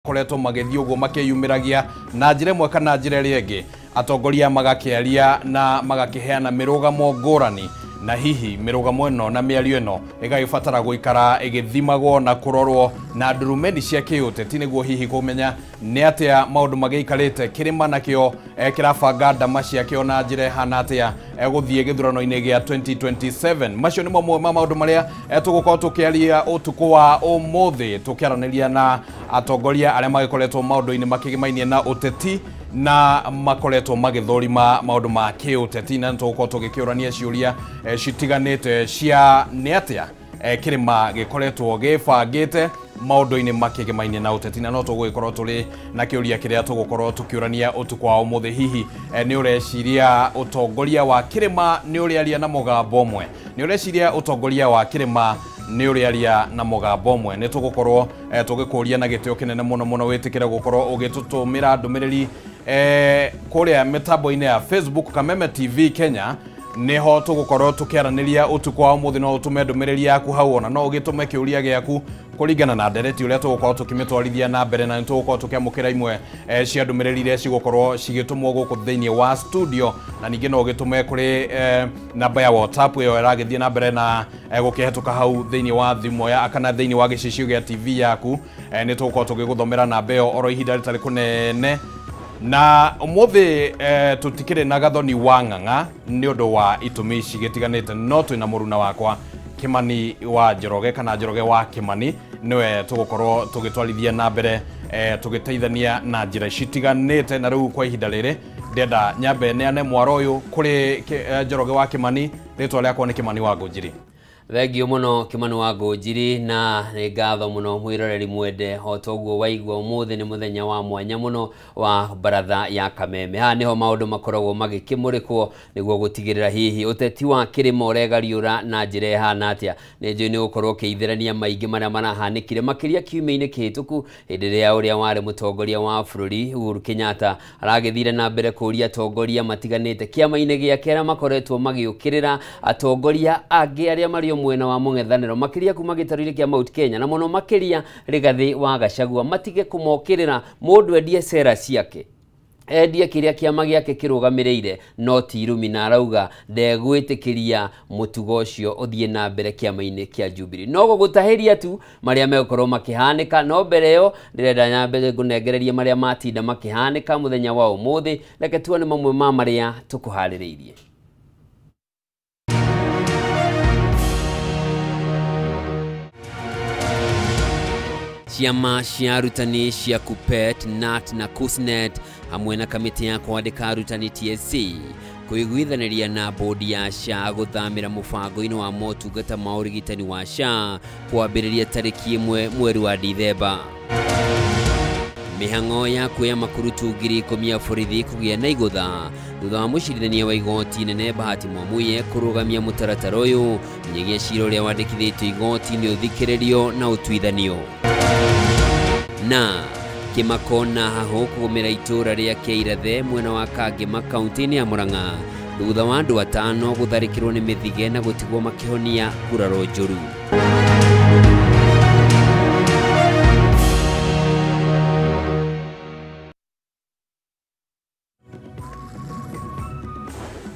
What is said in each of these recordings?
Koretwo magĩthiĩ ũguo makĩyumĩragia na njĩra ĩmwe kana njĩra ĩrĩa ĩngĩ, atongoria magakĩaria na magakĩheana mĩrũgamo ngũrani, na hihi mĩrũgamo ĩno na mĩario ĩno ĩgagĩbatara gũikara ĩgĩthimagwo na kũrorwo na ndurumeni cia kĩũteti nĩguo hihi kũmenya nĩ atĩa maũndũ magĩikarĩte. Kĩrĩma nakĩo kĩrabanga ndama ciakĩo na njĩra ĩhana atĩa gũthiĩ gĩthurano-inĩ gĩa 2027. Macio nĩ mamwe ma maũndũ marĩa tũgũkorwo tũkĩaria ũtukũ wa ũmũthĩ, tũkĩaranĩria na atongoria arĩa magĩkoretwo maũndũ-inĩ makĩgĩmainie na ũteti na makoretwo magĩthũrima maũndũ ma kĩũteti, na nĩtũgũkorwo tũgĩkĩũrania ciũria citiganĩte cia nĩ atĩa kĩrĩma gĩkoretwo gĩbangĩte maũndũ-inĩ makĩgĩmainie na ũteti. Na no tũgũgĩkorwo tũrĩ na kĩũria kĩrĩa tũgũkorwo tũkĩũrania ũtukũ wa ũmũthĩ, hihi nĩ ũreciria ũtongoria wa kĩrĩma nĩ ũrĩaria na mũgambo ũmwe? Nĩ ũreciria ũtongoria wa kĩrĩma nĩ ũrĩaria na mũgambo ũmwe? Nĩ tũgũkorwo tũgĩkũria na gĩtĩo kĩnene mũno mũno wĩtĩkĩre gũkorwo ũgĩtũtũmĩra ndũmĩrĩri kũrĩa mĩtambo-inĩ ya Facebook Kameme TV Kenya, niho tũgũkorwo tũkĩaranĩria ũtukũ wa ũmũthĩ. No ũtũme ndũmĩrĩri yaku hau, ona no ũgĩtũme kĩũria gĩaku kũringana na ndereti ũrĩa tũgũkorwo tũkĩmĩtwarithia na mbere, na nĩ tũgũkorwo tũkĩamũkĩra imwe cia ndũmĩrĩri iria cigũkorwo cigĩtũmwo gũkũ thĩinĩ wa studio. Na ningĩ no ũgĩtũme kũrĩ namba ya WhatsApp ĩyo ĩragĩthiĩ na mbere na gũkĩhetũka hau thĩinĩ wa thimũ ya kana thĩinĩ wa gĩcicio gĩa TV yaku. Nĩ tũgũkorwo tũgĩgũthomera namba ĩyo oro ihinda rĩtarĩ kũnene. Na ũmũthĩ tũtikĩrĩ na Gathoni wa Ng'ang'a nĩ ũndũ wa itũmi cigĩtiganĩte, no twĩna mũruna wakwa Kimani wa Njoroge kana Njoroge wa Kimani, nĩwe tũgũkorwo tũgĩtwarithia na mbere tũgĩteithania na njĩra citiganĩte. Na rĩu kwa ihinda rĩrĩ ndĩrenda nyambe neane mwaro ũyũ kũrĩ Njoroge wa Kimani. Rĩtwa rĩakwa nĩ Kimani wa Ngũnjiri. Thengio mũno Kimani wa Ngũnjiri, na nĩ ngatho mũno mwĩroreri mwende. O toguo waigua, ũmũthĩ nĩ mũthenya wa mwanya mũno wa baratha ya Kameme. Haha nĩho maũndũ makoragwo magĩkĩmũrĩkwo nĩguo gũtigĩrĩra hihi ũteti wa kĩrĩma ũregariũra na njĩra ĩhana atĩa. Nĩ njũĩ nĩ ũgũkorwo ũkĩithĩrania maingĩ marĩa marahanĩkire makĩria kiumia-inĩ kĩhĩtũku, hĩndĩ ĩrĩa ũrĩa warĩ mũtongoria wa bũrũri Uhuru Kenyatta aragĩthire na mbere kũũria atongoria matiganĩte kĩama-inĩ gĩake arĩa makoretwo magĩũkĩrĩra atongoria angĩ arĩa marĩ mwena wa mũng'ethanĩro, makĩria kuma gĩtarũ-inĩ kĩa Mount Kenya, na mũno makĩria Rigathĩ wa Gachagua, matige kũmokĩrĩra. Mũndũ endie cera ciake, endie kĩrĩa kĩama gĩake kĩrũgamĩrĩire, no ti irumi, na arauga ndegwĩtĩkĩria mũtugo ũcio ũthiĩ na mbere kĩama-inĩ kĩa Jubilee. No gũgũtahĩria tu marĩa megũkorwo makĩhanĩka, no mbere ĩyo ndĩrenda nyambe ngũnengererie marĩa matinda makĩhanĩka mũthenya wa ũmũthĩ. Reke tuone mamwe ma marĩa tũkũharĩrĩirie. Ciama cia arutani cia KUPPET, KNUT na KUSNET hamwe na kamĩtĩ ya kwandĩka arutani TSC kũiguithanĩria na bodi ya SHA gũthamĩra mũbango-inĩ wa motungata ma ũrigitani wa SHA kwambĩrĩria tarĩki 1 mweri wa Dithemba. Mĩhang'o ya kuoya makurutu 10,000 ya borithi kũgĩa na igũtha thutha wa mũcirithania wa igoti nene Bahati Mwamuye kũrũgamia mũtaratara ũyũ nginyagia cira ũrĩa wandĩkithĩtio igoti-inĩ ũthikĩrĩrio na ũtuithanio. Na kĩmako na hahũ kũgũmĩra itũũra rĩa Kĩirathe mwena wa Kangema kaunti-inĩ ya Murang'a thutha wa andũ 5 gũtharĩkĩrwo nĩ mĩthige na gũtigwo makĩhonia nguraro njũru.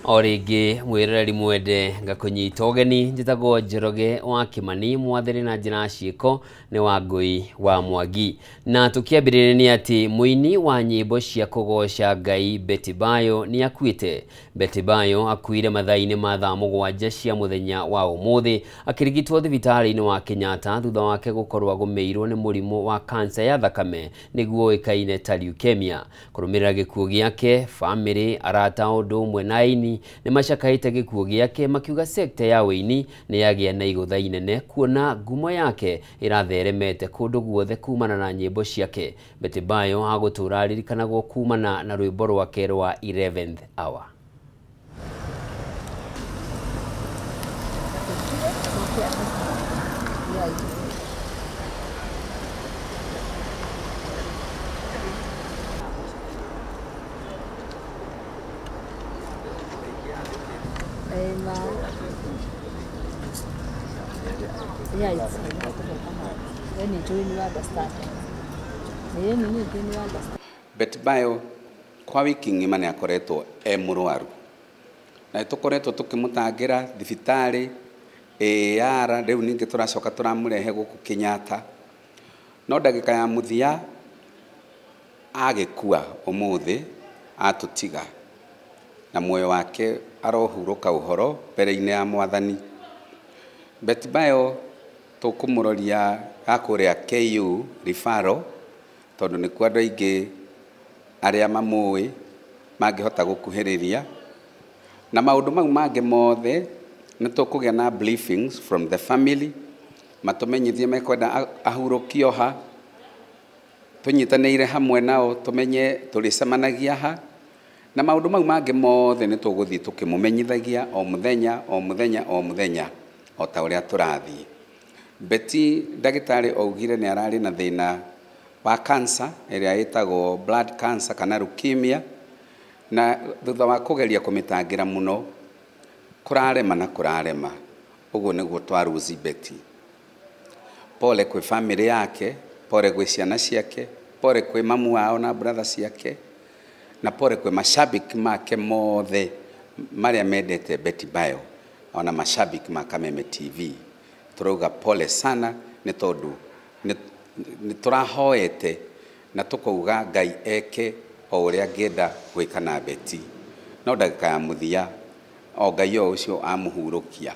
O rĩngĩ mwĩroreri mwende ngakũnyita ũgeni, njĩtagwo Njoroge wa Kimani, mwathĩrĩ na njĩra ciĩko nĩ Wangũi wa Mwangi. Na tũkĩambĩrĩria nĩ atĩ mũini wa nyĩmbo cia kũgoca Ngai Betty Bayo nĩ akuĩte. Betty Bayo akuire mathaa-inĩ ma thaa 7 cia mũthenya wa ũmũthĩ akĩrigitwo thibitarĩ-inĩ wa Kenyatta thutha wake gũkorwo agũmĩirwo nĩ mũrimũ wa kansa ya thakame nĩguo ũĩkaine ta leukemia. Kũrũmĩrĩra gĩkuũ gĩake, bamĩrĩ, arata ũndũ ũmwe na aini nĩ macakaĩte gĩkuũ gĩake, makiuga sekta ya ũini nĩ yagĩa na igũtha inene kuona ngumo yake ĩratheremete kũndũ guothe kumana na nyĩmbo ciake. Betty Bayo agũtũra aririkanagwo kumana na rwĩmbo rwake rwa 11th Hour. Yeah, it's when you join, you understand. Betty Bayo kwa wiki ng'ima nĩ akoretwo e mũrwaru na nĩ tũkoretwo tũkĩmũtangĩra thibitarĩ AR rĩu ningĩ tũracoka tũramũrehe gũkũ Kenyatta no ndagĩka ya mũthia agĩkua ũmũthĩ atũtiga na muoyo wake arohurũka ũhoro mbere-inĩ ya mwathani. Betty Bayo tũkũmũroria gakũrĩa KU referral tondũ nĩkuo andũ aingĩ arĩa mamũĩ mangĩhota gũkuhĩrĩria na maũndũ mau mangĩ mothe nĩ tũkũgĩa na briefings from the family matũmenyithie mekwenda ahurũkio ha tũnyitanĩire hamwe nao tũmenye tũrĩcemanagia ha na maũndũ mau mangĩ mothe nĩ tũgũthiĩ tũkĩmũmenyithagia o mũthenya o mũthenya o mũthenya o ta ũrĩa tũrathiĩ. Betty ndagĩtarĩ augire nĩ ararĩ na thĩna wa cancer ĩrĩa ĩtagwo blood cancer kana leukemia na thutha wa kũgeria kũmĩtangĩra mũno kũrarema na kũrarema ũguo nĩguo twaruzi Betty. Pole kwĩ family yake, pole gwĩ ciana ciake, pole kwĩ mamu wao na brother ciake na pole kwĩ mashabiki make mothe marĩa mendete Betty Bayo ona mashabiki ma Kameme TV. Tũrauga pole sana nĩ tondũ nĩ tũrahoete na tũkauga Ngai eke o ũrĩa angĩenda gwĩka na Betty no ndagĩka ya mũthia o Ngai o ũcio amũhurũkia.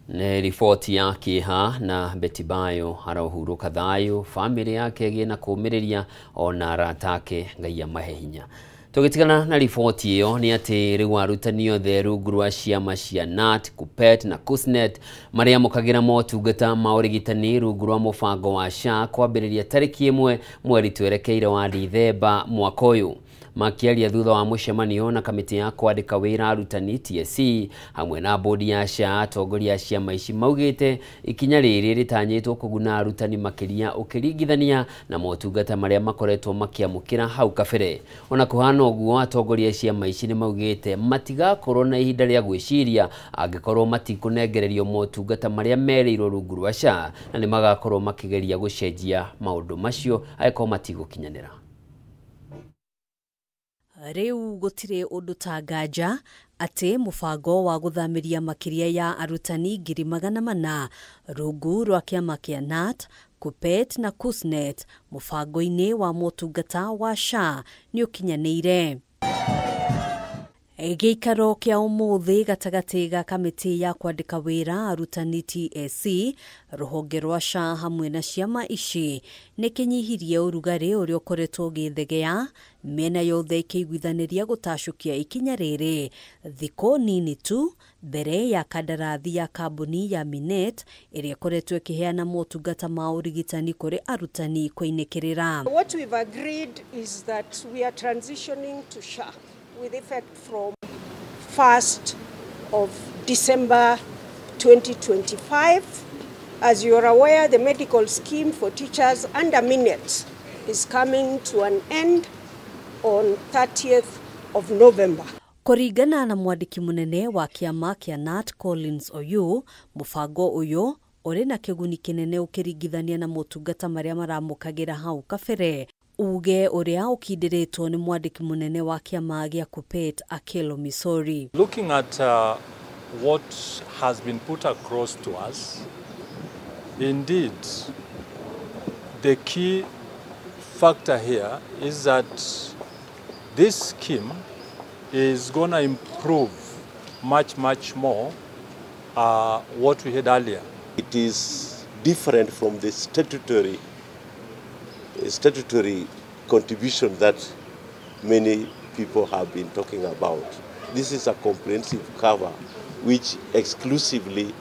Nĩ riboti ya kĩeha na Betty Bayo arohurũka thayũ, bamĩrĩ yake ĩgĩe na kũũmĩrĩria ona arata ake Ngai amahe hinya. Tũgĩtigana na riboti ĩyo nĩ atĩ rĩu arutani othe rungu rwa ciama cia KNUT, KUPPET na KUSNET marĩamũkagĩra motungata ma ũrigitani rungu rwa mũbango wa SHA kwambĩrĩria tarĩki 1 mweri twerekeire wa Dithemba mwaka ũyũ. Makĩaria thutha wa mũcemanio na kamĩtĩ ya kwandĩka wĩra arutani TSC hamwe na bodi ya SHA, atongoria a ciama ici maugĩte ikinya rĩrĩ rĩtanyĩtwo kũguna arutani makĩria ũkĩringithania na motungata marĩa makoretwo makĩamũkĩra hau kabere. Ona kũhana ũguo, atongoria a ciama ici nĩ maugĩte matigakorwo na ihinda rĩa gwĩciria angĩkorwo matikũnengererio motungata marĩa merĩirwo rungu rwa SHA na nĩ magakorwo makĩgeria gũcenjia maũndũ macio angĩkorwo matigũkinyanĩra. Rĩu gũtirĩ ũndũ ta nganja atĩ mũbango wa gũthamĩria makĩria ya arutani 400,000 rungu rwa kĩama kĩa KNUT, KUPPET na KUSNET mũbango-inĩ wa motungata wa SHA nĩ ũkinyanĩire. Gĩikaro kĩa ũmũthĩ gatagatĩ ga kamĩtĩ ya kwandĩka wĩra arutani TSC rũhonge rwa SHA hamwe na ciama ici nĩ kĩnyihirie ũrugarĩ ũrĩa ũkoretwo ũgĩthegea mĩena yothe ĩkĩiguithanĩria gũtacũkia ikinya rĩrĩ thikũ nini tu mbere ya kandarathi ya kambuni ya Minet ĩrĩa ĩkoretwo ĩkĩheana motungata ma ũrigitani kũrĩ arutani kũinĩkĩrĩra. What we've agreed is that we are transitioning to SHA with effect from 1st of December 2025. As you are aware, the medical scheme for teachers under Minet is coming to an end on 30th of November. Kũringana na mwandĩki mũnene wa kĩama kĩa KNUT Collins Oyu, mũbango ũyũ ũrĩ na kĩguni kĩnene ũkĩringithania na motungata marĩa maramũkagĩra hau kabere. Uge ũrĩa ũkindĩrĩtwo nĩ mwandĩki mũnene wa kĩama gĩa KUPPET Akelo Misori. Looking at what has been put across to us, indeed, the key factor here is that this scheme is going to improve much, much more what we had earlier. It is different from the statutory contribution that many people have been talking about. This is a comprehensive cover which exclusively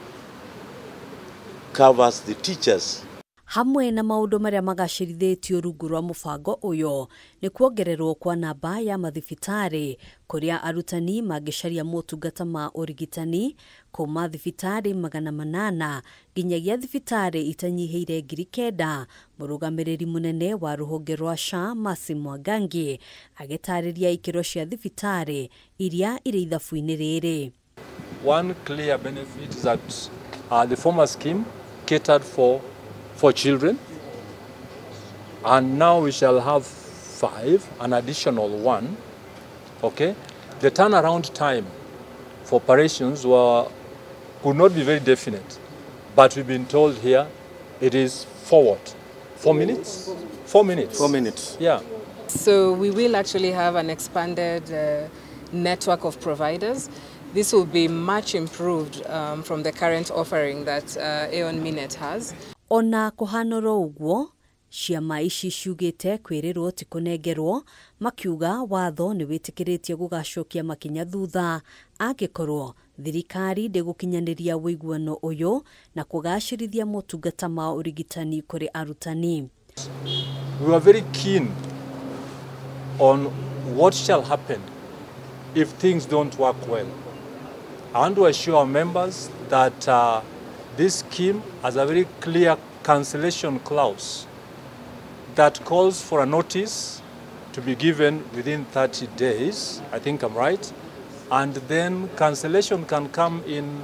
covers the teachers. Hamwe na maũndũ marĩa magacĩrithĩtio rungu rwa mũbango ũyũ nĩ kuongererwo kwa namba ya mathibitarĩ kũrĩa arutani mangĩcaria motungata ma ũrigitani kuma thibitarĩ 800 nginyagia thibitarĩ itanyihĩire 9,000. Mũrũgamĩrĩri mũnene wa rũhonge rwa SHA Mercy Mwangangi agĩtarĩria ikĩro cia thibitarĩ iria irĩ ithabu-inĩ rĩrĩ. One clear benefit is that the former scheme catered for children. And now we shall have 5, an additional 1, okay? The turnaround time for operations could not be very definite, but we've been told here it is forward. 4 minutes? 4 minutes. 4 minutes. Yeah. So we will actually have an expanded network of providers. This will be much improved from the current offering that Aon Minet has. Ona kuhanoro uguo ciama ici ciugite kwirirwo ti kunengerwo makiuga watho ni witikiritie gugacokia makinya thutha angikorwo thirikari ndigukinyaniria wiguano uyu na kugacirithia motungata ma urigitani kuri arutani. We were very keen on what shall happen if things don't work well. I want to assure our members that this scheme has a very clear cancellation clause that calls for a notice to be given within 30 days, I think I'm right, and then cancellation can come in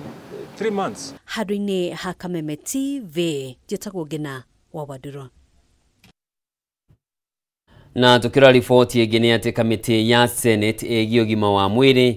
3 months. Handũ-inĩ ha Kameme TV, njĩtagwo Ngina wa Wandũrũ. Na tukira riboti ĩngĩ nĩ atĩ kamĩtĩ ya Senate ĩgiĩ ũgima wa mwĩrĩ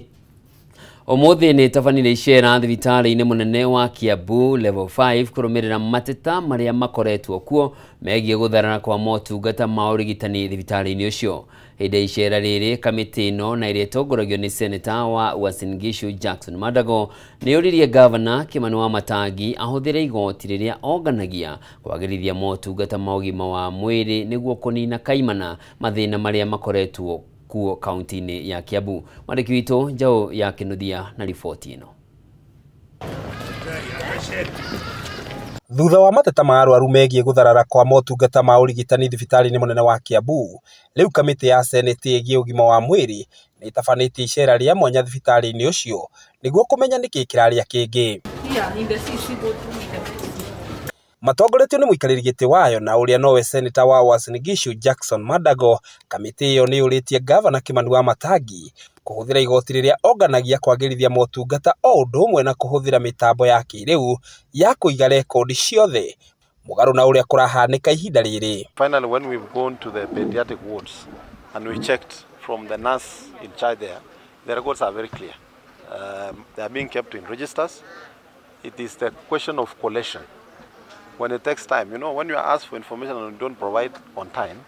ũmũthĩ nĩ ĩtabanire icera thibitarĩ-inĩ mũnene wa Kiambu level 5 kũrũmĩrĩra mateta marĩa makoretwo kuo megiĩ gũtharara kwa motungata ma ũrigitani thibitarĩ-inĩ ũcio. Hĩndĩ ya icera rĩrĩ kamĩtĩ ĩno na ĩrĩa ĩtongoragio nĩ Seneta wa Uasin Gishu Jackson Mandago nĩ yũririe Gavana Kimani Wamatangi ahũthĩre igoti rĩrĩa onganagia kwagĩrithia motungata ma ũgima wa mwĩrĩ nĩguo kũnina kaimana mathĩna marĩa makoretwo kuo kaunti-inĩ ya Kiambu. Mwandĩki witũ Njaũ ya Kĩnuthia na riboti ĩno. Thutha wa mateta ma arwaru megiĩ gũtharara kwa motungata ma ũrigitani thibitarĩ-inĩ mũnene wa Kiambu, rĩu kamĩtĩ ya Senate ĩgiĩ ũgima wa mwĩrĩ nĩ ĩtabanĩtie icera rĩa mwanya thibitarĩ-inĩ ũcio nĩguo kũmenya nĩkĩ kĩrarĩa kĩngĩ. Matongoretio nĩ mũikarĩri gĩtĩ wayo na ũrĩa nowe Seneta wa Uasin Gishu Jackson Mandago, kamĩtĩ ĩyo nĩ yũrĩtie Gavana Kimani Wamatangi kũhũthĩra igoti rĩrĩa onganagia kwagĩrithia motungata o ũndũ ũmwe na kũhũthĩra mĩtambo ya kĩrĩu ya kũiga rekondi ciothe mũgarũ na ũrĩa kũrahanĩka ihinda rĩrĩ. Finally, when we've gone to the pediatric wards and we checked from the nurse in charge there, the records are very clear. They are being kept in registers. It is the question of collation. When it takes time, you know, when you are asked for information and you don't provide on time,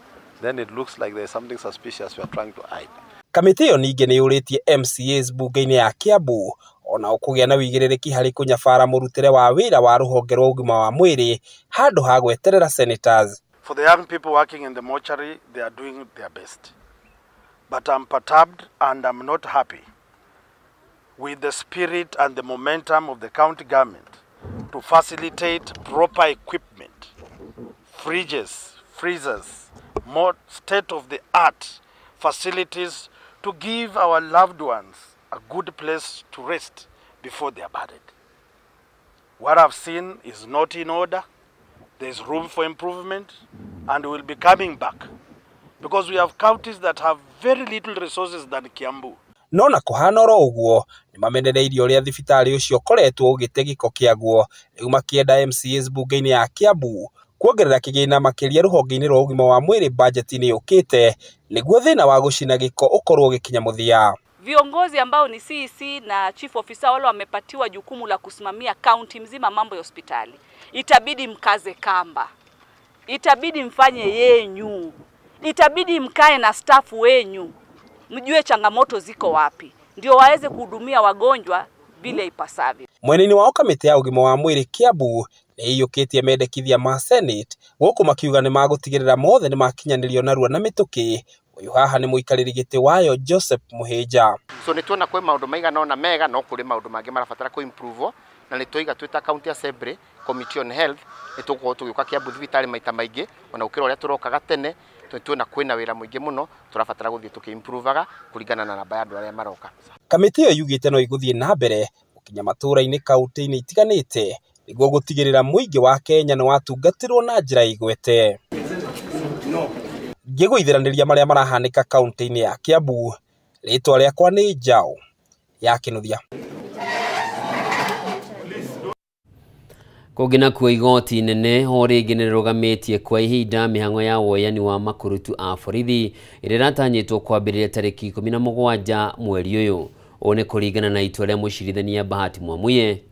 then it looks like there's something suspicious we are trying to hide. Kamĩtĩ ĩyo ningĩ nĩ yũrĩtie MCAs bunge-inĩ ya Kiambu ona kũgĩa na wĩigĩrĩrĩki harĩ kũnyabara mũrutĩre wa wĩra wa rũhonge rwa ũgima wa mwĩrĩ handũ ha gweterera senators. For the young people working in the mortuary, they are doing their best. But I'm perturbed and I'm not happy with the spirit and the momentum of the county government to facilitate proper equipment, fridges, freezers, more state-of-the-art facilities to give our loved ones a good place to rest before they are buried. What I've seen is not in order. There's room for improvement, and we'll be coming back because we have counties that have very little resources than Kiambu. No na kũhana oro ũguo nĩ mamenereirie ũrĩa thibitarĩ ũcio ũkoretwo ũgĩte gĩko kĩaguo rĩu makĩenda MCAs bunge-inĩ ya Kiambu kuongerera kĩgĩna makĩria rũhonge-inĩ rwa ũgima wa mwĩrĩ bajeti-inĩ yũkĩte nĩguo thĩna wa gũcina gĩko ũkorwo ũgĩkinya mũthia. Viongozi ambao ni CEC na chief officer wale wamepatiwa jukumu la kusimamia kaunti mzima mambo ya hospitali, itabidi mkaze kamba, itabidi mfanye yenyu, itabidi mkae na staff wenyu, mjue changamoto ziko wapi, ndio waweze kuhudumia wagonjwa vile ipasavyo. Mweneni wao kamĩtĩ ya ũgima wa mwĩrĩ Kiambu nĩ ĩiyũkĩtie mendekithia ma Senate gũkũ makiuga nĩ magũtigĩrĩra mothe nĩ makinyanĩrio narua na mĩtũkĩ. Ũyũ haha nĩ mũikarĩri gĩtĩ wayo Joseph Mũhĩnja. So nĩ tuona kwĩ maũndũ maigana ũna mega no kũrĩ maũndũ mangĩ marabatara kũ improve, na nĩ tũiga twĩ ta County Assembly Committee on Health nĩ tũgũkorwo tũgĩũka Kiambu thibitarĩ maita maingĩ ona gũkĩra ũrĩa tũrokaga tene. Tuona kwĩna wĩra mũingĩ mũno tũrabatara gũthiĩ tũkĩ-improvaga kũringana na namba ya andũ arĩa maroka. Kamĩtĩ ĩyo yugĩte no ĩgũthiĩ na mbere gũkinya matũũra-inĩ kaunti-inĩ itiganĩte nĩguo gũtigĩrĩra mũingĩ wa Kenya nĩ watungatĩrwo na njĩra ĩgwete. Ngĩgũithiranĩria marĩa marahanĩka kaunti-inĩ ya Kiambu, rĩtwa rĩakwa nĩ Njaũ ya Kĩnuthia. Kũngĩ nakuo igoti inene o rĩngĩ nĩrĩrũgamĩtie kwa ihinda mĩhang'o ya woyani wa makurutu a borithi ĩrĩa ĩratanyĩtwo kwambĩrĩria tarĩki 17 mweri ũyũ. Ũũ nĩ kũringana na itua rĩa mũcirithania Bahati Mwamuye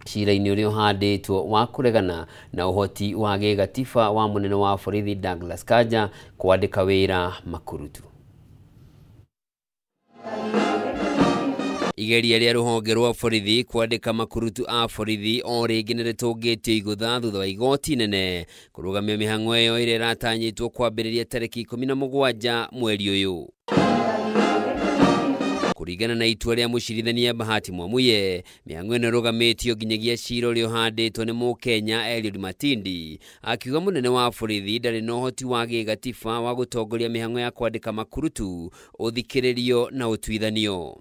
cira-inĩ ũrĩa ũhandĩtwo wa kũregana na ũhoti wa gĩgatiba wa mũnene wa borithi Douglas Kanja kwandĩka wĩra makurutu. Igeria rĩa rũhonge rwa borithi kwandĩka makurutu a borithi o rĩngĩ nĩrĩtũngĩtio igũtha thutha wa igoti inene kũrũgamia mĩhang'o ĩyo ĩrĩa ĩratanyĩtwo kwambĩrĩria tarĩki 17 mweri ũyũ. Kũringana na itua rĩa mũcirithania Bahati Mwamuye, mĩhang'o ĩno ĩrũgamĩtio nginyagia cira ũrĩa ũhandĩtwo nĩ Mũkenya Eliud Matindi, akiuga mũnene wa borithi ndarĩ na ũhoti wa gĩgatiba wa gũtongoria mĩhang'o ya kwandĩka makurutu, ũthikĩrĩrio na ũtuithanio.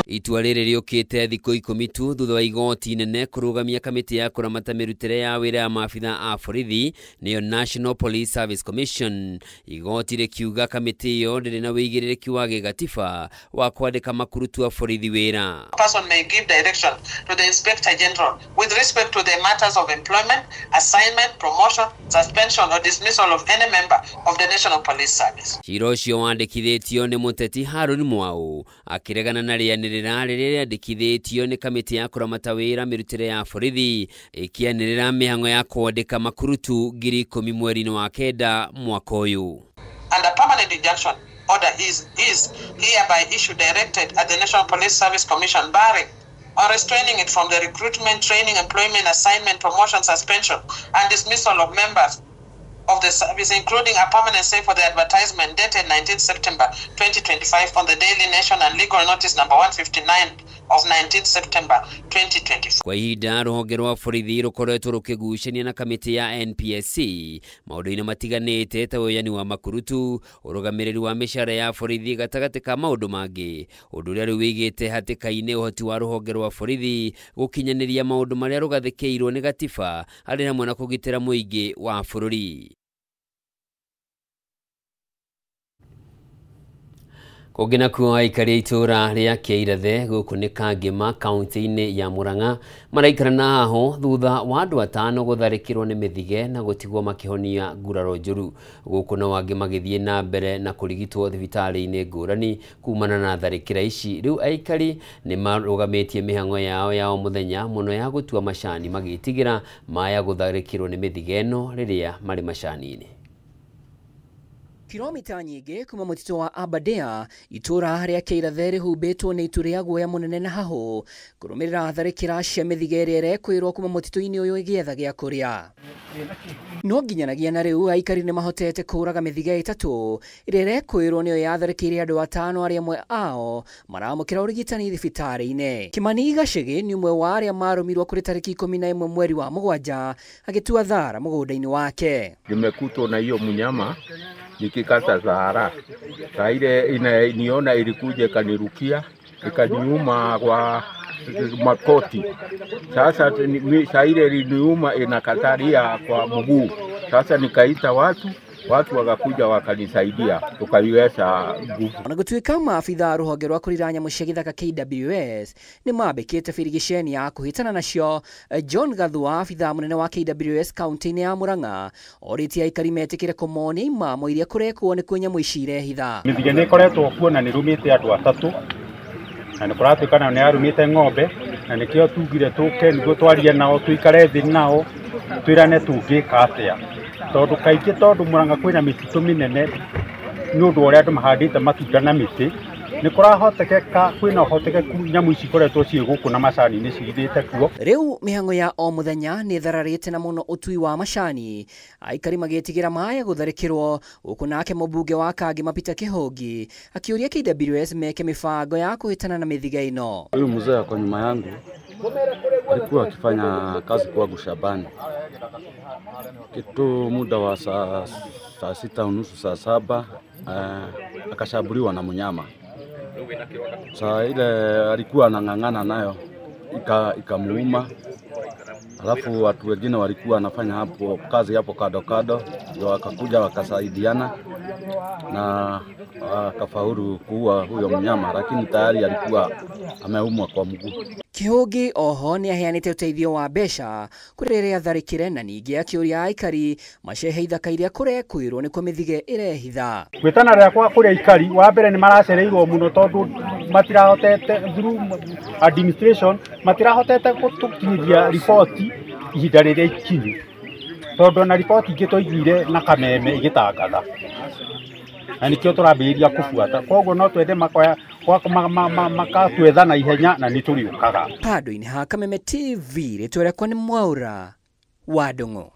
Itua rĩrĩ rĩũkĩte thikũ 10 tu thutha wa igoti inene kũrũgamia kamĩtĩ ya kũramata mĩrutĩre ya wĩra ya maabitha a borithi nĩyo National Police Service Commission. Igoti rĩkiuga kamĩtĩ ĩyo ndĩrĩ na wĩigĩrĩrĩki wa gĩgatiba wa kwandĩka makurutu a borithi wĩra. Person may give direction to the Inspector General with respect to the matters of employment, assignment, promotion, suspension or dismissal of any member of the National Police Service. Cira ũcio wandĩkithĩtio nĩ mũteti Harun Mwau akĩregana na rĩanĩrĩra rĩrĩa rĩandĩkithĩtio nĩ kamĩtĩ ya kũramata wĩra mĩrutĩre ya borithi ĩkĩanĩrĩra mĩhang'o ya kwandĩka makurutu 10,000 mweri-inĩ wa 9 mwaka ũyũ. And a permanent injunction order is hereby issued directed at the National Police Service Commission barring or restraining it from the recruitment, training, employment, assignment, promotion, suspension and dismissal of members of the service, including a permanent say for the advertisement dated 19 September 2025 on the Daily Nation and legal notice number 159 of 19 September 2024. Kwa ihinda rũhonge rwa borithi rũkoretwo rũkĩgucania na kamĩtĩ ya NPSC maũndũ-inĩ matiganĩte ta woyani wa makurutu, ũrũgamĩrĩri wa mĩcara ya borithi gatagatĩ ka maũndũ mangĩ, ũndũ ũrĩa rĩu wĩigĩte hatĩka-inĩ ũhoti wa rũhonge rwa borithi gũkinyanĩria maũndũ marĩa rũgathĩkĩirwo nĩ gatiba harĩ hamwe na kũgitĩra mũingĩ wa bũrũri. Kũngĩ nakuo aikari a itũũra rĩa Kĩirathe gũkũ nĩ Kangĩma kaunti-inĩ ya Murang'a maraikara na haho thutha wa andũ 5 gũtharĩkĩrwo nĩ mĩthige na gũtigwo makĩhonia nguraro njũru. Gũkũ no angĩ magĩthiĩ na mbere na kũrigitwo thibitarĩ-inĩ ngũrani kumana na tharĩkĩra ici. Rĩu aikari nĩ marũgamĩtie mĩhang'o yao ya o mũthenya mũno ya gũtua macani magĩtigĩra maya gũtharĩkĩrwo nĩ mĩthige ĩno rĩrĩa marĩ macani-inĩ. Kilomita nyingĩ kuma mũtitũ wa Aberdare itũũra rĩa Kĩirathe rĩhumbĩtwo nĩ itu rĩa guoya mũnene na hahũ kũrũmĩrĩra tharĩkĩra cia mĩthige ĩrĩa ĩrekwĩrwo kuma mũtitũ-inĩ ũyũ ĩgĩetha gĩa kũrĩa. No nginyanagia na rĩu aikari nĩ mahotete kũũraga mĩthige 3 ĩrĩa ĩrekwĩrwo nĩyo yatharĩkĩire andũ 5 arĩa amwe ao maramũkĩra ũrigitani thibitarĩ-inĩ. Kimani Gacĩgĩ nĩ ũmwe wa arĩa marũmirwo kũrĩ tarĩki 11 mweri wa 7 agĩtua thara mũgũnda-inĩ wake. Nimekutwa na hiyo mnyama nikikata zahara. Saa ile niona ilikuja ikanirukia ikaniuma kwa makoti. Sasa saa ile iliniuma inakataria kwa mguu. Sasa nikaita watu wakakuja wakanisaidia tukaiweza nguvu. Ona gũtuĩka maabitha a rũhonge rwa kũrira nyamũ cia gĩthaka KWS nĩ mambĩkĩte birigiceni ya kũhĩtana nacio, John Gathua abitha mũnene wa KWS kaunti-inĩ ya Murang'a orĩtie aikari metĩkĩre kũmonia imamo iria kũrekwo nĩkuo nyamũ ici irehitha. Mĩthige nĩ ĩkoretwo kuo na nĩ ĩrũmĩte andũ 3 na nĩ kũratuĩka nayo nĩ yarũmĩte ng'ombe na nĩkĩo tugire tũke nĩguo twarie nao tũikare thĩ nao twĩrane tũngĩka atĩa. Tondũ kaingĩ tondũ Murang'a kwĩna mĩtitũ mĩnene nĩ ũndũ wa ũrĩa andũ mahandĩte matunda na mĩtĩ nĩ kũrahotekeka kwĩna ũhotekeku nyamũ ici ikoretwo ciĩ gũkũ na macani-inĩ cihithĩte kuo. Rĩu mĩhang'o ya o mũthenya nĩ ĩthararĩte na mũno ũtui wa macani aikari magĩtigĩra maya gũtharĩkĩrwo gũkũ nake mũmbunge wa Kangĩma Peter Kĩhũngi akĩũria KWS meke mĩbango ya kũhĩtana na mĩthige ĩno. Huyu mzee kwa nyuma yangu alikuwa akifanya kazi kwangu shambani kitu muda wa saa 6:30 saa 7 akashambuliwa na mnyama. Saa ile alikuwa anang'ang'ana nayo ikamuuma. Alafu watu wengine walikuwa wanafanya hapo kazi hapo kado kado, ndio wakakuja wakasaidiana na akafaulu kuua huyo mnyama, lakini tayari alikuwa ameumwa kwa mguu. Kĩhũngĩ oho nĩ aheanĩte ũteithio wa mbeca kũrĩ rĩrĩa atharĩkĩre na ningĩ akĩũria aikari macehe ithaka iria kũrekwĩrwo nĩkuo mĩthige ĩrehitha. Gwĩtana rĩakwa kũrĩ aikari wa mbere nĩ maracereirwo mũno tondũ matirahotete through administration matirahotete gũtũkinyĩria riboti ihinda rĩrĩa ikinyu tondũ ona riboti ingĩ twaiguire na Kameme ĩgĩtangatha na nĩkĩo tũrambĩrĩria kũbuata koguo no twende makatwetha na ihenya na nĩ tũrĩũkaga. Handũ-inĩ ha Kameme TV rĩtwa rĩakwa nĩ Mwaura wa Ndung'u.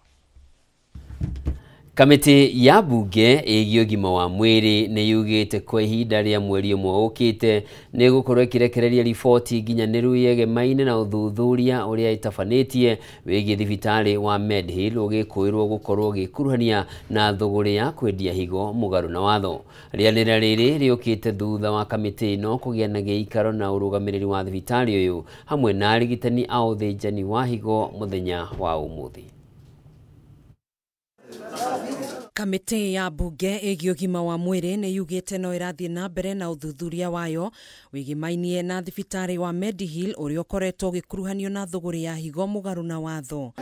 Kamĩtĩ ya mbunge ĩgiĩ ũgima wa mwĩrĩ nĩ yugĩte kwa ihinda rĩa mweri ũmwe ũkĩte nĩ ĩgũkorwo ĩkĩrekereria riboti nginyanĩru yegemaine na ũthuthuria ũrĩa ĩtabanĩtie wĩgiĩ thibitarĩ wa Medhill ũgĩkũĩrwo gũkorwo ũgĩkuruhania na thũgũrĩ ya kwendia higo mũgarũ na watho. Rĩanĩrĩra rĩrĩ rĩũkĩte thutha wa kamĩtĩ ĩno kũgĩa na gĩikaro na ũrũgamĩrĩri wa thibitarĩ ũyũ hamwe na arigitani a ũthĩnjani wa higo mũthenya wa ũmũthĩ. Kamĩtĩ ya mbunge ĩgiĩ ũgima wa mwĩrĩ nĩ yugĩte no ĩrathiĩ na mbere na ũthuthuria wayo wĩgĩmainie na thibitarĩ wa Medihill ũrĩa ũkoretwo ũgĩkuruhanio na thũgũrĩ ya higo mũgarũ na watho.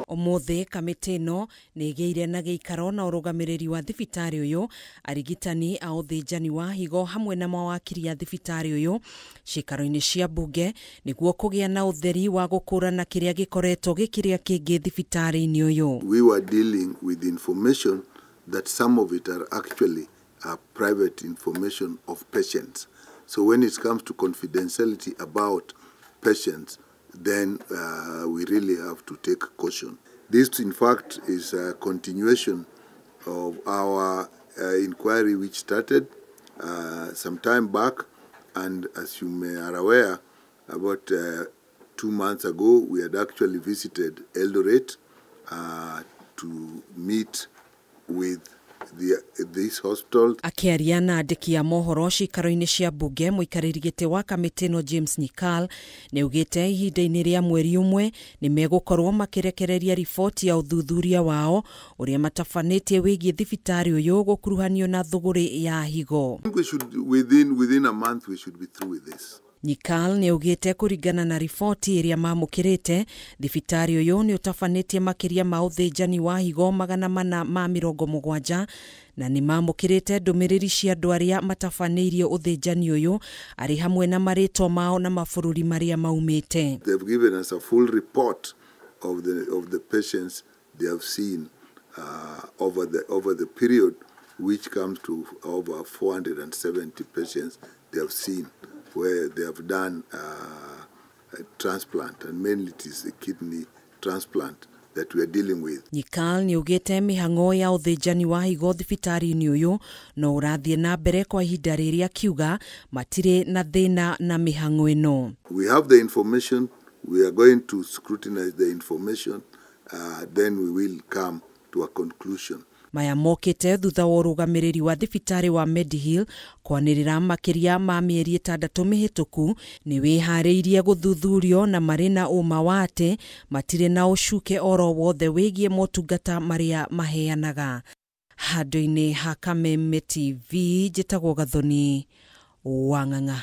Ũmũthĩ kamĩtĩ ĩno nĩ ĩgĩire na gĩikaro na ũrũgamĩrĩri wa thibitarĩ ũyũ, arigitani a ũthĩnjani wa higo hamwe na mawakiri a thibitarĩ ũyũ ciikaro-inĩ cia mbunge nĩguo kũgĩa na ũtheri wa gũkũrana kĩrĩa gĩkoretwo gĩkĩrĩa kĩngĩ thibitarĩ-inĩ ũyũ. We were dealing with information that some of it are actually private information of patients. So when it comes to confidentiality about patients, then we really have to take caution. This, in fact, is a continuation of our inquiry which started some time back, and as you may are aware, about 2 months ago, we had actually visited Eldoret to meet with this hospital. Akĩaria na andĩki a mohoro ciikaro-inĩ cia mbunge, mũikarĩri gĩtĩ wa kamĩtĩ ĩno James Nyikal nĩ augĩte ihinda-inĩ rĩa mweri ũmwe nĩ megũkorwo makĩrekereria riboti ya ũthuthuria wao ũrĩa matabanĩtie wĩgiĩ thibitarĩ ũyũ gũkuruhanio na thũgũrĩ ya higo. I think we should, within a month we should be through with this. Nyikal nĩ augĩte kũringana na riboti ĩrĩa mamũkĩrĩte thibitarĩ ũyũ nĩ ũtabanĩtie makĩria ma ũthĩnjani wa higo 470 na nĩ mamũkĩrĩte ndũmĩrĩri cia andũ arĩa matabanĩirie ũthĩnjani ũyũ arĩ hamwe na marĩtwa mao na mabũrũri marĩa maumĩte. They've given us a full report of the patients they have seen over the period, which comes to over 470 patients they have seen where they have done a transplant, and mainly it is a kidney transplant that we are dealing with. Nyikal nĩ augĩte mĩhang'o ya ũthĩnjani wa higo thibitarĩ-inĩ ũyũ no ũrathiĩ na mbere kwa ihinda rĩrĩa akiuga matirĩ na thĩna na mĩhang'o ĩno. We have the information, we are going to scrutinize the information, then we will come to a conclusion. Maya mokĩte thutha wa ũrũgamĩrĩri wa thibitarĩ wa Medihill kwanĩrĩra makĩria ma mĩeri 6 mĩhĩtũku nĩ wĩharĩirie gũthuthurio na marĩ na ũma wa atĩ matirĩ na ũcuke oro wothe wĩgiĩ motungata marĩa maheanaga. Handũ-inĩ ha Kameme TV njĩtagwo Gathoni Wang'ang'a.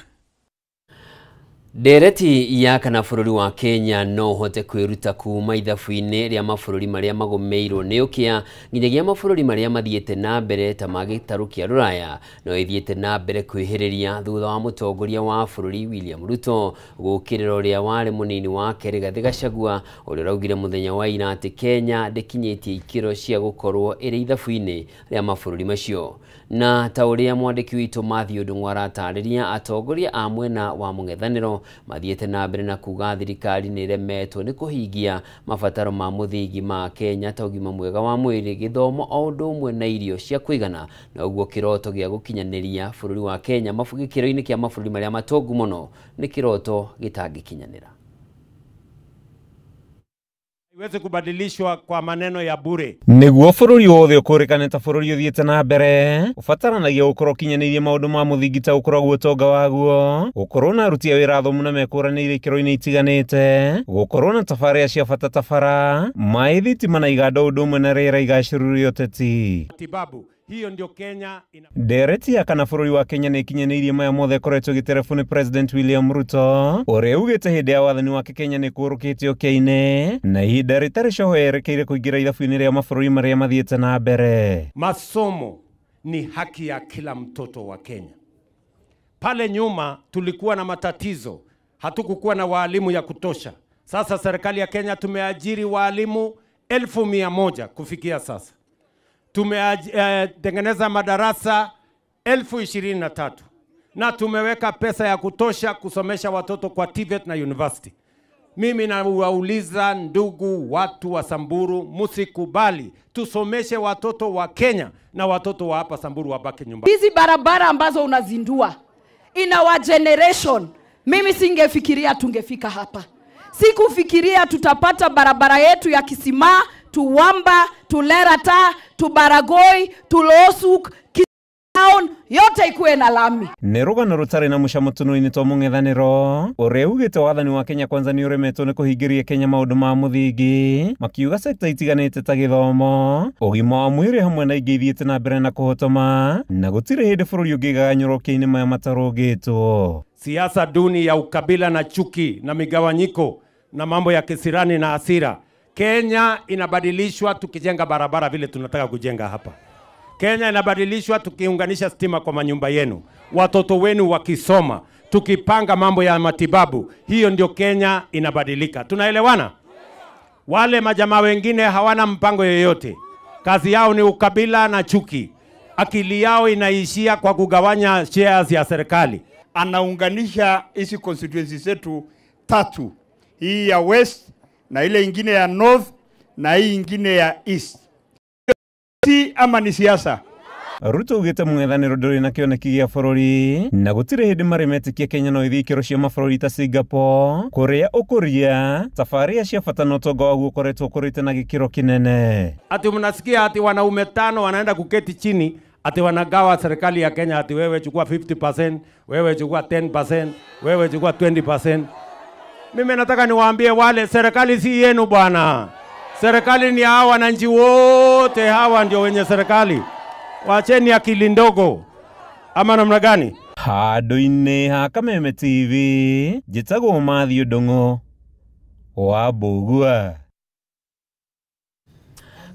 Ndereti ya kana bũrũri wa Kenya no ũhote kwĩruta kuma ithabu-inĩ rĩa mabũrũri marĩa magũmĩirwo nĩ ũkĩa nginyagia mabũrũri marĩa mathiĩte na mbere ta ma gĩtarũ kĩa Rũraya no ĩthiĩte na mbere kwĩhĩrĩria thutha wa mũtongoria wa bũrũri William Ruto gũkĩrĩra ũrĩa warĩ mũnini wake Rigathĩ Gachagua ũrĩa ũraugire mũthenya wa ira atĩ Kenya ndĩkinyĩtie ikĩro cia gũkorwo ĩrĩ ithabu-inĩ rĩa mabũrũri macio. Na ta ũrĩa mwandĩki witũ Matthew Ndung'u aratarĩria, atongoria a mwena wa mũng'ethanĩro mathiĩte na mbere na kuga thirikari nĩ ĩremetwo nĩ kũhingia mabataro ma mũthingi ma Kenya ta ũgima mwega wa mwĩrĩ, gĩthomo o ũndũ ũmwe na irio cia kũigana, na ũguo kĩroto gĩa gũkinyanĩria bũrũri wa Kenya gĩkĩro-inĩ kĩa mabũrũri marĩa matongu mũno nĩ kĩroto gĩtangĩkinyanĩra. Iweze kubadilishwa kwa maneno ya bure. Niguo bũrũri wothe ũkũrĩkane ta bũrũri ũthiĩte na mbere ũbataranagia gũkorwo ũkinyanĩirie maũndũ ma mũthingi ta gũkorwo guo ũtonga waguo, gũkorwo na aruti a wĩra athomu na mekũranĩire ikĩro-inĩ itiganĩte, gũkorwo na tabarĩra cia bata ta bara, maĩ, thitima na iganda ũndũ ũmwe na rĩera igacĩru rĩa ũteti. Matibabu Hiyo ndio Kenya ina... Ndereti ya kana bũrũri wa Kenya nĩ ĩkinyanĩirie maya mothe ĩkoretwo ĩgĩterebwo nĩ President William Ruto ũrĩa ugĩte hĩndĩ ya wathani wake Kenya nĩ kũrũkĩte ũkĩa-inĩ na ihinda rĩtarĩ coho yerekeire kũingĩra ithabu-inĩ rĩa mabũrũri marĩa mathiĩte na mbere. Masomo ni haki ya kila mtoto wa Kenya. Pale nyuma tulikuwa na matatizo, hatukukuwa na walimu ya kutosha. Sasa serikali ya Kenya tumeajiri walimu 100,000 kufikia sasa. Tumetengeneza madarasa 23,000 na tumeweka pesa ya kutosha kusomesha watoto kwa TVET na university. Mimi nawauliza ndugu watu wa Samburu, msikubali tusomeshe watoto wa Kenya na watoto wa hapa Samburu wabaki nyumbani. Hizi barabara ambazo unazindua in our generation, mimi singefikiria tungefika hapa. Sikufikiria tutapata barabara yetu ya Kisima, Tuwamba, Tulerata, Tubaragoi, Tulosuk, Town, yote ikuwe na lami. Nĩ rũgano rũtarĩ na mũcamo tũnua-inĩ twa mũng'ethanĩro ũrĩa ugĩte wathani wa Kenya Kwanza nĩ ũremetwo nĩ kũhingĩria Kenya maũndũ ma mũthingi, makiuga sekta itiganĩte ta gĩthomo, ũgima wa mwĩrĩ hamwe na ingĩ ithiĩte na mbere na kũhotoma, na gũtirĩ hĩndĩ bũrũri ũngĩgaganyũrwo ũkĩa-inĩ maya matarũngĩtwo. Siasa duni ya ukabila na chuki na migawanyiko na mambo ya kisirani na hasira. Kenya inabadilishwa tukijenga barabara vile tunataka kujenga hapa. Kenya inabadilishwa tukiunganisha stima kwa manyumba yenu, watoto wenu wakisoma, tukipanga mambo ya matibabu. Hiyo ndio Kenya inabadilika. Tunaelewana? Wale majamaa wengine hawana mpango yoyote. Kazi yao ni ukabila na chuki. Akili yao inaishia kwa kugawanya shares ya serikali. Anaunganisha hizi constituencies zetu tatu, hii ya West na ile ingine ya North na hii ingine ya East. Si ama ni siasa. Ruto ugĩte mũng'ethanĩro ndũrĩ na kĩoneki gĩa bũrũri na gũtirĩ hĩndĩ marĩ metĩkia Kenya no ĩthiĩ ikĩro cia mabũrũri ta Singapore kũrĩa ũkũria tabarĩra cia bata na ũtonga waguo ũkoretwo ũkũrĩte na gĩkĩro kĩnene. Ati mnasikia ati wanaume 5 wanaenda kuketi chini ati wanagawa serikali ya Kenya, ati wewe chukua 50%, wewe chukua 10%, wewe chukua 20%. Mimi nataka niwaambie wale, serikali si yenu bwana. Serikali ni hawa wananchi wote, hawa ndio wenye serikali. Wacheni akili ndogo. Ama namna gani? Handũ-inĩ ha Kameme TV, njĩtagwo Matthew Ndung'u wa Mbũgua.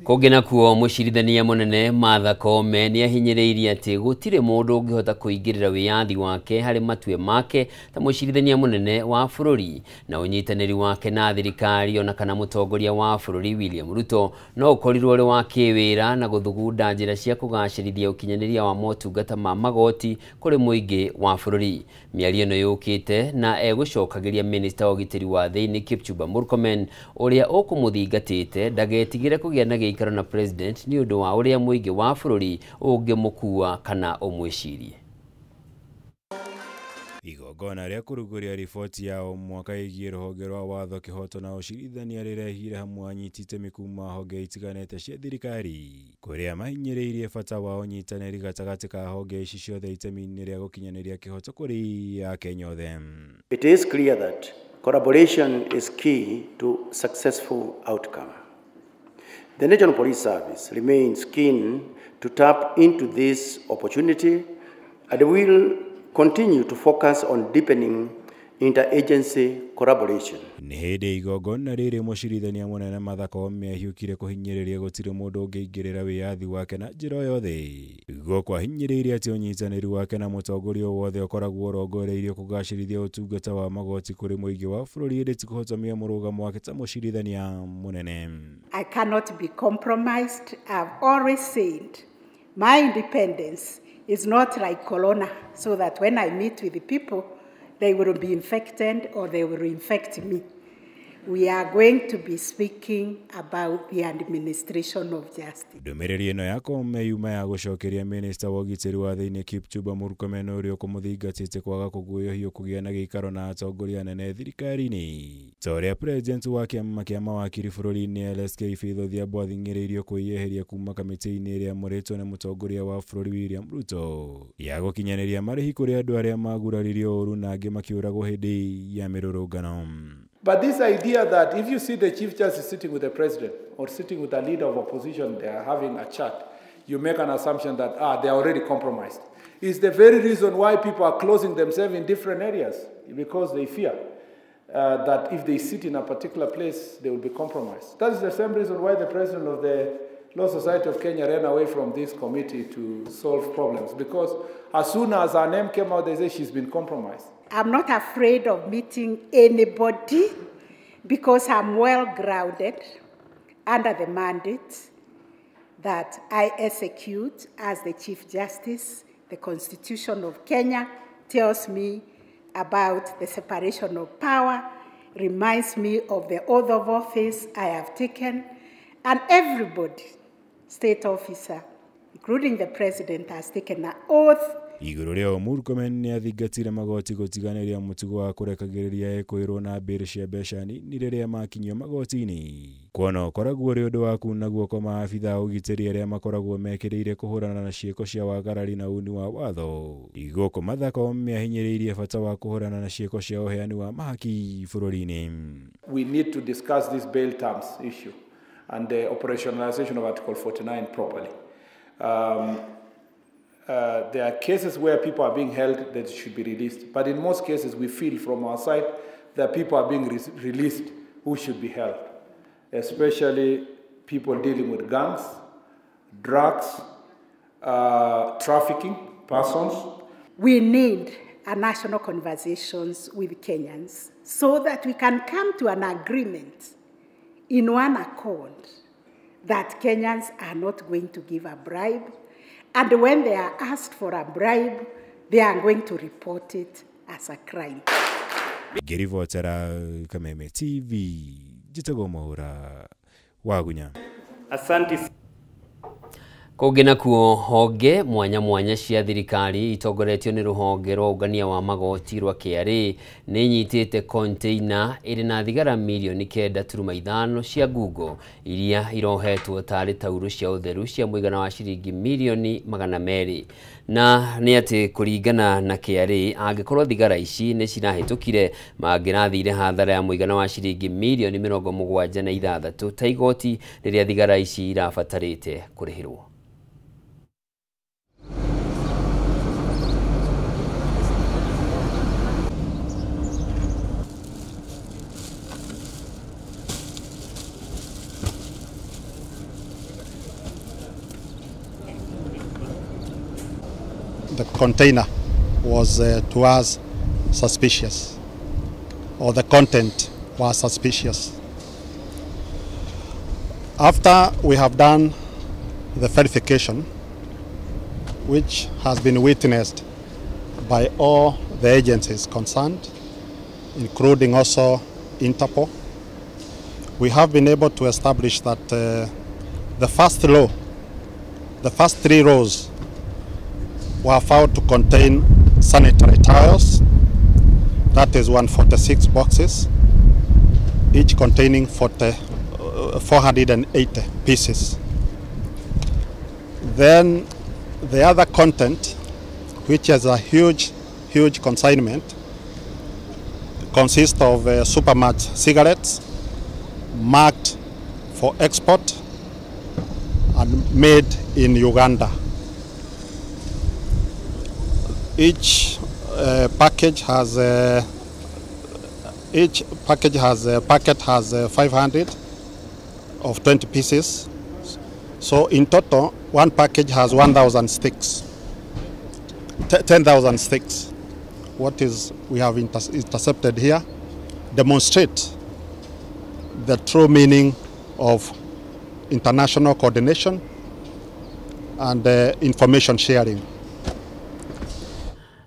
Kũngĩ nakuo mũcirithania mũnene Martha Koome nĩahinyĩrĩirie atĩ gũtirĩ mũndũ ũngĩhota kũingĩrĩra wĩyathi wake harĩ matue make ta mũcirithania mũnene wa bũrũri, na ũnyitanĩri wake na thirikari ona kana mũtongoria wa bũrũri William Ruto no ũkorirwo ũrĩ wa kĩwĩra na gũthugunda njĩra cia kũgacĩrithia ũkinyanĩria wa motungata ma magoti kũrĩ mũingĩ wa bũrũri. Mĩario ĩno yũkĩte na egũcokagĩria minista wa ũgitĩri wa thĩinĩ Kipchumba Murkomen ũrĩa ũkũmũthingatĩte ndagetigĩre kũgĩa na gĩikaro na president nĩ ũndũ wa ũrĩa mũingĩ wa bũrũri ũngĩmũkua kana ũmwĩcirie. Igongona rĩa kũrugũria riboti ya o mwaka ĩgiĩ rũhonge rwa watho kĩhoto na ũcirithania rĩrehire hamwe anyiti itemi kuma honge itiganĩte cia thirikari kũrĩa mahinyĩrĩirie bata wa ũnyitanĩri gatagatĩ ka honge ici ciothe itemi-inĩ rĩa gũkinyanĩria kĩhoto kũrĩ Akenya othe. It is clear that collaboration is key to successful outcome. The National Police Service remains keen to tap into this opportunity and will continue to focus on deepening interagency collaboration. Nĩ hĩndĩ igongona rĩrĩ mũcirithania mũnene Martha Koome ahiũkire kũhinyĩrĩria gũtirĩ mũndũ ũngĩingĩrĩra wĩyathi wake na njĩra o yothe. Gũkũ ahinyĩrĩirie atĩ ũnyitanĩri wake na mũtongoria wothe ũkoragwo ũrongoreirio kũgacĩrithia ũtungata wa magoti kũrĩ mũingĩ wa bũrũri ĩndĩ ti kũhotomia mũrũgamo wake ta mũcirithania mũnene. I cannot be compromised. I've always said my independence is not like corona, so that when I meet with the people, they will be infected or they will infect me. We are going to be speaking about the administration of justice. Ndũmĩrĩri ĩno ya Koome yuma ya gũcokeria minista wa ũgitĩri wa thĩinĩ Kipchumba Murkomen ũrĩa ũkũmũthingatĩte kwaga kũguũhio kũgĩa na gĩikaro na atongoria anene thirikari-inĩ ta ũrĩa president wa kĩama kĩa mawakiri bũrũri-inĩ LSK Faith Odhiambo athing'ĩrĩirio kwĩyeheria kuma kamĩtĩ-inĩ ĩrĩa ĩamũrĩtwo nĩ mũtongoria wa bũrũri William Ruto ya gũkinyanĩria marĩhi kũrĩ andũ arĩa maguraririo ũru na angĩ makĩũragwo hĩndĩ ya mĩrũrũngano. But this idea that if you see the Chief Justice sitting with the president or sitting with the leader of opposition, they are having a chat, you make an assumption that they are already compromised. It's the very reason why people are closing themselves in different areas, because they fear that if they sit in a particular place, they will be compromised. That is the same reason why the president of the Law Society of Kenya ran away from this committee to solve problems, because as soon as her name came out, they say she's been compromised. I'm not afraid of meeting anybody because I'm well grounded under the mandate that I execute as the Chief Justice. The Constitution of Kenya tells me about the separation of power, reminds me of the oath of office I have taken, and everybody, state officer, including the president, has taken an oath. Igũrũ rĩao Murkomen nĩathingatire magoti gũtiganĩria mũtugo wa kũrekagĩrĩria ekũĩrwo na mbĩrĩ cia mbeca nini rĩrĩa makinyio magoti-inĩ kuona ũkoragwo ũrĩ ũndũ wa kuna guoko maabitha a ũgitĩri arĩa makoragwo mekĩrĩire kũhũrana na ciĩko cia wagarari na uni wa watho. Igũkũ Martha Koome ahinyĩrĩirie bata wa kũhũrana na ciĩko cia ũheani wa mahaki bũrũri-inĩ. We need to discuss this bail terms issue and the operationalization of Article 49 properly. There are cases where people are being held that should be released. But in most cases, we feel from our side that people are being released who should be held, especially people dealing with guns, drugs, trafficking persons. We need a national conversations with Kenyans so that we can come to an agreement in one accord that Kenyans are not going to give a bribe. And when they are asked for a bribe, they are going to report it as a crime. Ngĩribotera Kameme TV, njĩtagwo Mwaura Wagunya. Asante. Kũngĩ nakuo honge mwanya mwanya cia thirikari itongoretio nĩ rũhonge rwa ũngania wa magoti rwa KRA nĩ inyitĩte container ĩrĩ na thigara mirioni 9.5 cia ngungo iria irohetwo tarĩ taurũ cia ũtheru cia mũigana wa ciringi mirioni 200. Na nĩ atĩ kũringana na KRA angĩkorwo thigara ici nĩ cirahĩtũkire mangĩrathire hathara ya mũigana wa ciringi mirioni 76 ta igoti rĩrĩa thigara ici irabatarĩte kũrĩhĩrwo. The container was to us suspicious, or the content was suspicious. After we have done the verification, which has been witnessed by all the agencies concerned, including also Interpol, we have been able to establish that the first row, the first three rows, were found to contain sanitary towels, that is 146 boxes, each containing 480 pieces. Then the other content, which is a huge, huge consignment, consists of supermatch cigarettes marked for export and made in Uganda. Each package has packet has 500 of 20 pieces. So in total, one package has 1,000 sticks, 10,000 sticks. What is we have intercepted here demonstrate the true meaning of international coordination and information sharing.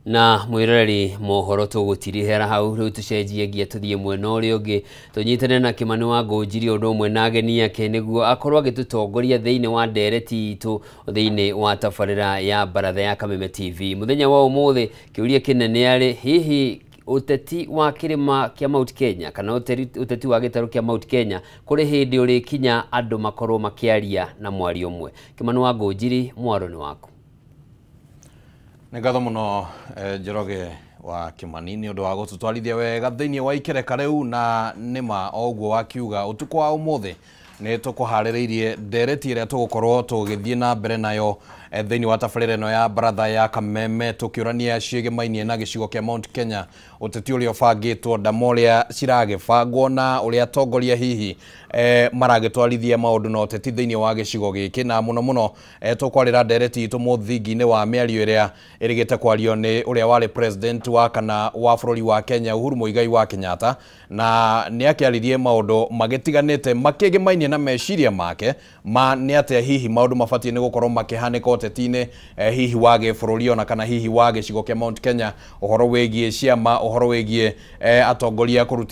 Na mwiroreri mohoro tũgũtirihera hau rĩu tũcenjie nginya tũthiĩ mwena ũrĩa ũngĩ tũnyitane na Kĩmani wa Ngũnjiri ũndũ ũmwe na ageni ake nĩguo akorwo agĩtũtongoria thĩinĩ wa ndereti itũ thĩinĩ wa tabarĩra ya baratha ya Kameme TV. Mũthenya wa ũmũthĩ kĩũria kĩnene arĩ hihi ũteti wa kĩrĩma kĩa Mount Kenya kana ũteti wa gĩtarũ kĩa Mount Kenya kũrĩ hĩndĩ ũrĩkinya andũ makorwo makĩaria na mwario ũmwe. Kĩmani wa Ngũnjiri, mwaro nĩ waku. Nĩ ngatho mũno Njoroge wa Kĩmani nĩ ũndũ wa gũtũtwarithia wega thĩinĩ wa ikereka rĩu na nĩma o ũguo wakiuga ũtukũ wa ũmũthĩ Nĩ tũkũharĩrĩirie ndereti ĩrĩa tũgũkorwo tũgĩthiĩ na mbere nayo thĩinĩ wa tabarĩra ĩno ya baratha ya Kameme, tũkĩũrania ciĩgĩmainie na gĩcigo kĩa Mount Kenya, ũteti ũrĩa ũbangĩtwo, ndama ũrĩa ciragĩbangwo na ũrĩa atongoria hihi maragĩtwarithia maũndũ na ũteti thĩinĩ wa gĩcigo gĩkĩ, na mũno mũno tũkwarĩra ndereti itũ mũthingi-inĩ wa mĩario ĩrĩa ĩrĩgĩte kwario nĩ ũrĩa warĩ president wa kana wa bũrũri wa Kenya Uhuru Muigai wa Kenyatta, na nĩ akĩaririe maũndũ magĩtiganĩte makĩgĩmainie na meciria make ma nĩ atĩa hihi maũndũ mabatiĩ nĩ gũkorwo makĩhanĩka ũteti-inĩ hihi wa gĩbũrũri ona kana hihi wa gĩcigo kĩa Mount Kenya, ũhoro wĩgiĩ ciama, ũhoro wĩgiĩ atongoria kũrutithania